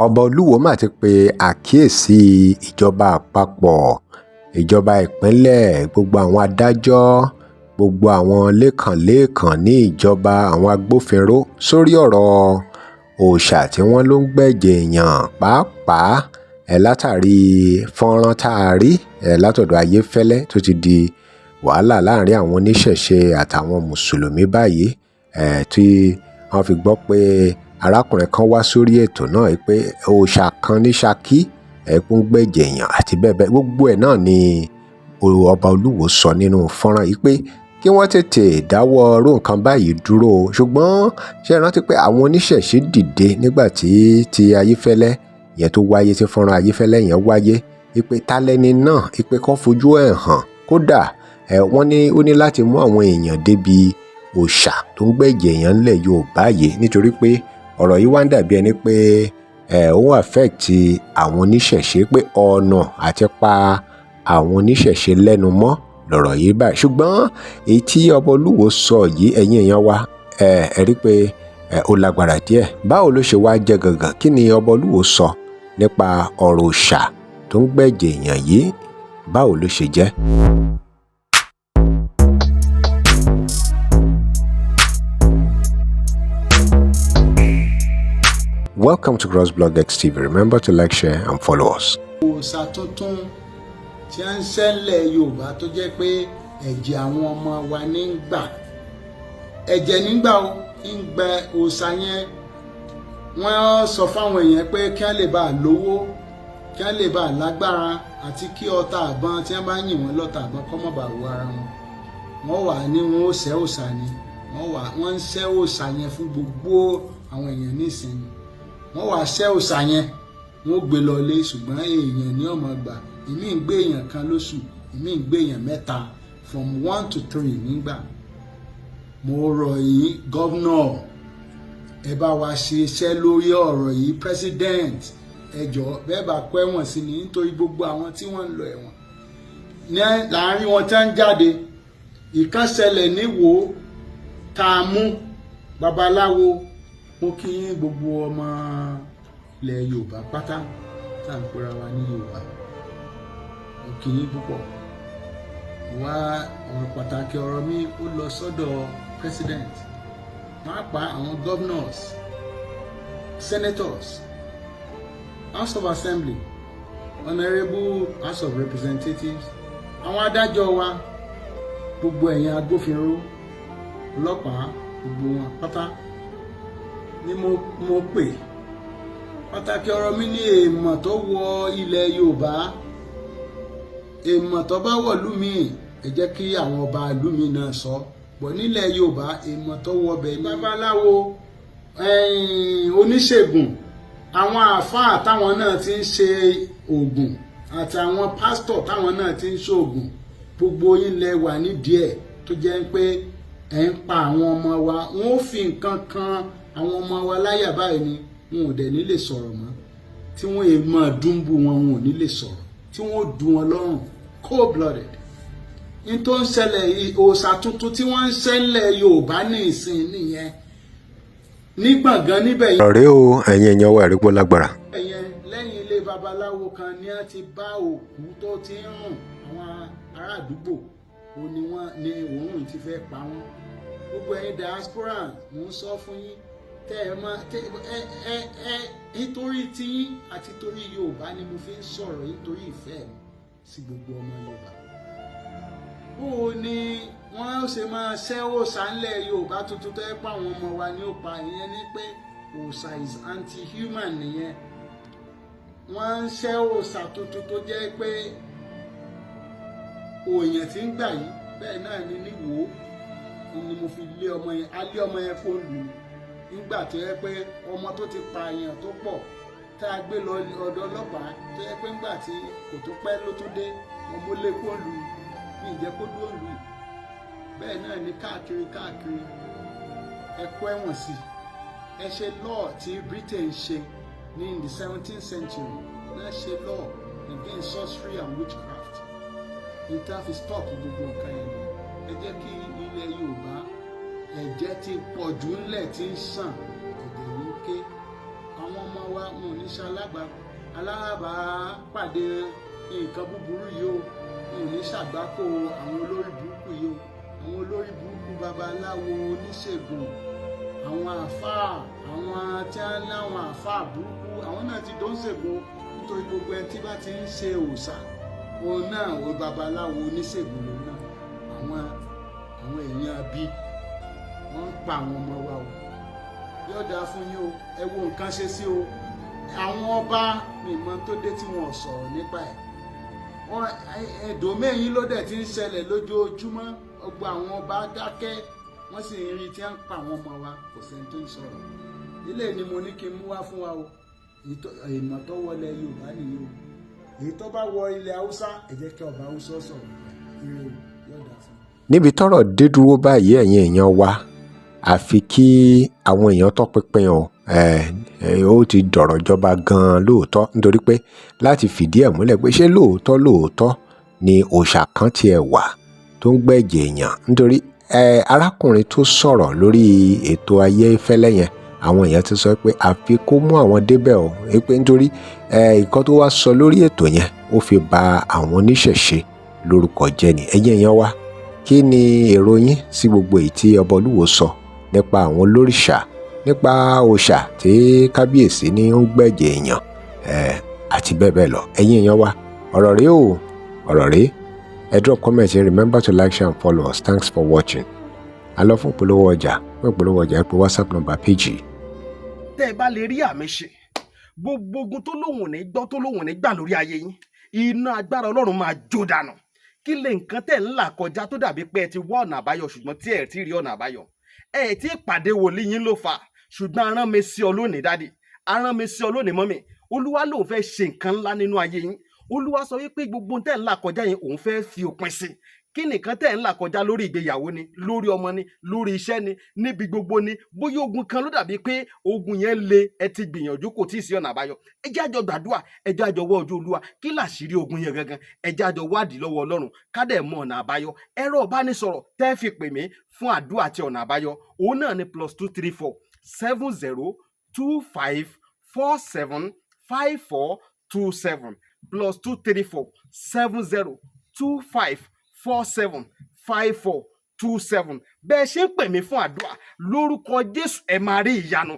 Ọba Olúwọ́ọ́ mà ti pe àkíyèsí ìjọba àpapọ̀, ìjọba ìpínlẹ̀, gbogbo àwọn adájọ́, gbogbo àwọn lẹ́ẹ̀kan-lẹ́ẹ̀kan ní ìjọba, àwọn agbófinró sórí ọ̀rọ̀ òòṣà tí wọ́n lọ ń gbẹ̀jẹ̀ èèyàn, pàápàá látàrí fọ́nrán tá a rí látọ̀dọ̀ Ayéfẹ́lẹ́ tó ti di wàhálà láàrin àwọn oníṣẹ̀ṣe àtàwọn mùsùlùmí báyìí, tí wọ́n fi gbọ́ pé arákùnrin kan wá sórí ètò náà pé òòṣà kan ní Ṣakí ń gbẹ̀jẹ̀ èèyàn àti bẹ́ẹ̀ bẹ́ẹ̀. Gbogbo ẹ̀ náà ni ọba Olúwo sọ nínú fọ́nrán yìí pé kí wọ́n tètè dáwọ́ irú nǹkan báyìí dúró. Ṣùgbọ́n ṣé ẹ rántí pé àwọn oníṣẹ̀ṣe dìde nígbà tí ti Ayéfẹ́lẹ́ yẹn tó wáyé, tí fọ́nrán Ayéfẹ́lẹ́ yẹn wáyé, wípé tálẹ́ni náà, wípé kó fojú ẹ̀ hàn? Kódà wọ́n ní ó ní láti mú àwọn èèyàn débi òòṣà tó ń gbẹ̀jẹ̀ èèyàn ńlẹ̀ Yorùbá yìí, nítorí pé ọ̀rọ̀ yìí wá ń dàbí ẹni pé ó ń affect àwọn oníṣẹ̀ṣe, pé ọ̀nà àti pa àwọn oníṣẹ̀ṣe lẹ́nu mọ́ lọ̀rọ̀ yìí báyìí. Ṣùgbọ́n èyí tí ọba Olúwo sọ yìí, ẹ̀yin èèyàn wa, ẹ rí pé ó lágbára díẹ̀. Báwo ló ṣe wá jẹ́ gangan? Kí ni ọba Olúwo sọ nípa ọ̀rọ̀ òòṣà tó ń gbẹ̀jẹ̀ èèyàn yìí? Báwo ló ṣe jẹ́? Welcome to CrossBlog X TV. Remember to like, share and follow us. Òòṣà tuntun tí a ń ṣẹlẹ̀ Yorùbá tó jẹ́ pé ẹ̀jẹ̀ àwọn ọmọ wa ní ń gbà, ẹ̀jẹ̀ nígbà ó ń gbẹ òòṣà yẹn. Wọ́n sọ fáwọn èèyàn pé kí wọ́n lè bá a lówó, kí wọ́n lè bá a lágbára, àti kí ọta àbọn tí wọ́n bá yìn wọ́n lọ́ta àbọn kọ́ mọ́ bá wọ ara wọn. Wọ́n wà ní wọn ó ṣẹ́ òòṣà ni wọ́n wà, wọ́n ń ṣẹ́ òòṣà yẹn fún gbogbo àwọn èèyàn nísìnyí. Wọ́n wà ṣẹ́ òòṣà yẹn, wọ́n gbé lọ lé, ṣùgbọ́n èèyàn ní ọmọ gbà. Ìmí ń gbé èèyàn kan lóṣù, ìmí ń gbé èèyàn mẹ́ta, from 1 to 3 nígbà. Mo rọ̀ yín, governor, ẹ bá wa ṣe iṣẹ́ lórí ọ̀rọ̀ yìí. President, ẹ jọ̀ọ́, bẹ́ẹ̀ bá kọ́ ẹ̀wọ̀n sí ni, nítorí gbogbo àwọn tí wọ́n ń lọ ẹ̀wọ̀n ní láàrin wọn tí wọ́n ń jáde. Ìkan ṣẹlẹ̀ níwò tá a mú babaláwo. Mo kí yín, gbogbo ọmọ ilẹ̀ Yorùbá pátá tá à ń pera wa ní Yorùbá, mo kí yín púpọ̀. Wá ọ̀rọ̀ pàtàkì, ọ̀rọ̀ mi ó lọ sọ́dọ̀ president, pàápàá àwọn governors, senators, House of Assembly, honourable House of Representatives, àwọn adájọ́ wa, gbogbo ẹ̀yin agbófinró, ọlọ́pàá, gbogbo wọn pátá ni mo pè. Pàtàkì ọ̀rọ̀ mi ní èèmọ̀ tó wọ ilẹ̀ Yorùbá. Èèmọ̀ tó bá wọ̀lú mi, ẹ jẹ́ kí àwọn ọba ìlú mi náà sọ bọ̀. Nílẹ̀ Yorùbá, èèmọ̀ tó wọ bẹ̀ ní babaláwo, oníṣègùn, àwọn àáfàá táwọn náà ti ń ṣe oògùn, àtàwọn pásítọ̀ táwọn náà ti ń ṣoògùn, gbogbo yín lẹ wà nídìí ẹ̀ tó jẹ́ pé ẹ̀ ń pa àwọn ọmọ wa. Wọ́n ó fi nǹkan kan àwọn ọmọ wa láyà báyìí ni, wọn ò dẹ̀ ní lè sọ̀rọ̀ mọ́. Tí wọ́n èè máa dúnbù wọn, wọn ò ní lè sọ̀rọ̀, tí wọ́n ó dùn wọn lọ́rùn cold blooded ní tó ń ṣẹlẹ̀. Òòṣà tuntun tí wọ́n ń ṣẹlẹ̀ Yorùbá ní ìsìn nìyẹn ní gbọ̀ngàn níbẹ̀. Ọ̀rẹ́ o, ẹ̀yin èèyàn wa, ẹ̀rí pọ̀ lágbára. Ẹ̀yẹn lẹ́yìn ilé babaláwo kan ni a ti bá òkú tó ti ń rùn. Àwọn ará àdúgbò ò ní wọ́n ní òórùn ti fẹ́ pa wọ́n. Gbogbo ẹ̀yin diaspora, mò ń sọ fún yín, tẹ́ ẹ máa tẹ́ ẹ ẹ ẹ nítorí tiyín àti torí Yorùbá ni mo fi ń sọ̀rọ̀, nítorí ìfẹ́ mi sí gbogbo ọmọ Yorùbá. Bó o ní wọ́n ṣe máa ṣẹ́ òòṣà ńlẹ̀ Yorùbá tuntun tó yẹ pé àwọn ọmọ wa ní ó pa? Ìyẹn ní pé òòṣà is anti-human nìyẹn. Wọ́n ń ṣẹ́ òòṣà tuntun tó jẹ́ pé òòyàn tí ń gbà yìí. Bẹ́ẹ̀ náà ni níwò ni mo fi lé ọmọ yẹn, á lé ọmọ yẹn fóònù mi nígbà tó yẹ pé ọmọ tó ti pa èèyàn tó pọ̀, tá a gbé lọ ọ̀dọ̀ ọlọ́pàá, tó yẹ pé ńgbà tí kò tó pẹ́ ló tún dé, mo mú lé fóònù mi, ìjẹ́ kó dúró lù. Bẹ́ẹ̀ náà ni káàkiri káàkiri. Ẹ kó ẹ̀wọ̀n sí, ẹ ṣe law tí Britain ṣe ní in the 17th century náà, ṣe law against sorcery and witchcraft ní tá a fi stop gbogbo nǹkan yẹn ni. Ẹ jẹ́ kí ilẹ̀ Yorùbá, ẹ̀jẹ̀ ti pọ̀ jù ńlẹ̀ tí ń sàn, ẹ̀jẹ̀ yìí ń ké. Àwọn ọmọ wa wọn ò ní ní ṣalábà alábàápàdé nǹkan búburú yìí o. N ò ní ṣàgbákò àwọn olórí burúkú yìí o, àwọn olórí burúkú babaláwo, oníṣègùn, àwọn àáfàá, àwọn tí wọ́n láwọn àáfàá burúkú, àwọn náà ti dó ń ṣègùn, nítorí gbogbo ẹni tí bá ti ń ṣe òòṣà, òun náà o, babaláwo oníṣègùn lòun náà. Àwọn èèyàn bí wọ́n ń pa àwọn ọmọ wa o. Yóò dáa fún yín o. Ẹ wo nǹkan ṣe sí o. Àwọn ọba mímọ tó dé tí wọn ò sọ̀rọ̀ nípa ẹ̀, wọn ẹdòmẹ́yìn ló dẹ̀ ti ń ṣẹlẹ̀ lójoojúmọ́. Ọgbà àwọn ọba dákẹ́, wọ́n sì ń rí tí wọ́n ń pa àwọn ọmọ wa, kò sẹ́ni tó ń sọ̀rọ̀. Ilé ni mo ní kí n mú wá fún wa o. Ìmọ̀ tó wọlé Yorùbá nìyí o. Èyí tó bá wọ ilẹ̀ Haúsá, ẹ jẹ́ kí ọba Haúsá sọ̀rọ̀. Ire o, yóò dáa fún un. Níbi tọ́rọ̀ dé dúró báyìí, ẹ̀yin èèyàn wa, àfi kí àwọn èèyàn tọpinpin o. Ó ti dọ̀rọ̀ jọba gan-an lóòótọ́, nítorí pé láti fìdí ẹ̀ múlẹ̀ pé ṣé lóòótọ́ lóòótọ́ ni òòṣà kan tiẹ̀ wà tó ń gbẹ̀jẹ̀ èèyàn, nítorí arákùnrin tó sọ̀rọ̀ lórí ètò Ayéfẹ́lẹ́ yẹn, àwọn èèyàn ti sọ pé àfi kó mú àwọn débẹ̀ o, pé nítorí nǹkan tó wá sọ lórí ètò yẹn, ó fi ba àwọn oníṣẹ̀ṣe lórúkọ jẹ́ ni. Ẹ̀yin èèyàn wa, kí ni èrò yín sí gbogbo èyí tí ọba Olúwo sọ nípa àwọn olórìṣà, nípa òòṣà tí kábíyèsí ní ń gbẹ̀jẹ̀ èèyàn àti bẹ́ẹ̀ bẹ́ẹ̀ lọ? Ẹ̀yin èèyàn wa, ọ̀rọ̀ rèé o, ọ̀rọ̀ rèé. Ẹ drop comment. Remember to like, share and follow us. Thanks for watching. A lọ fún ìpolówó ọjà. Fún ìpolówó ọjà, ẹ pè WhatsApp number page. Tẹ́ ẹ bá lè rí àmì ṣe, gbogbo ogun tó lóhùn ní gbọ́, tó lóhùn ní gbà lórí ayé yín, iná agbára Ọlọ́run máa jó dànù. Kí lè nǹkan tẹ̀ ń là kọjá tó dàbí pé ẹ ti wá ọ̀nà àbáyọ, ṣùgbọ́n tí ẹ ti rí ọ̀nà àbáyọ? Ẹ ti pàdé wòlíì yín ló fà. Ṣùgbọ́n arán mi sí ọ lónìí, daddy, arán mi sí ọ lónìí, mummy. Olúwa lòun fẹ́ ṣe nǹkan ńlá nínú ayé yín. Olúwa sọ wípé gbogbo tẹ̀ ń là kọjá yẹn, òun fẹ́ fi òpin sí. Kí nìkan tẹ̀ ń là kọjá? Lórí ìgbéyàwó ni, lórí ọmọ ni, lórí iṣẹ́ ni, níbi gbogbo ni. Bóyá ogun kan ló dàbí pé ogun yẹn le, ẹ ti gbìyànjú, kò tí ì sí ọ̀nà àbáyọ. Ẹ jẹ́ àjọ gbàdúrà, ẹ jẹ́ àjọ wọ́ ojú Olúwa. Kí làṣírí ogun yẹn gangan? Ẹ jẹ́ àjọ wádìí lọ́wọ́ Ọlọ́run, ká dẹ̀ mọ ọ̀nà àbáyọ. Ẹ̀rọ ìbánisọ̀rọ̀ tẹ́ fi pè mí fún àdúrà àti ọ̀nà àbáyọ, òun náà ni +234 70 25 47 54 27, +234 70 25 47 54 27. Bẹ́ẹ̀ ṣe ń pè mí fún àdúrà, lórúkọ Jésù, ẹ máa rí ìyanu.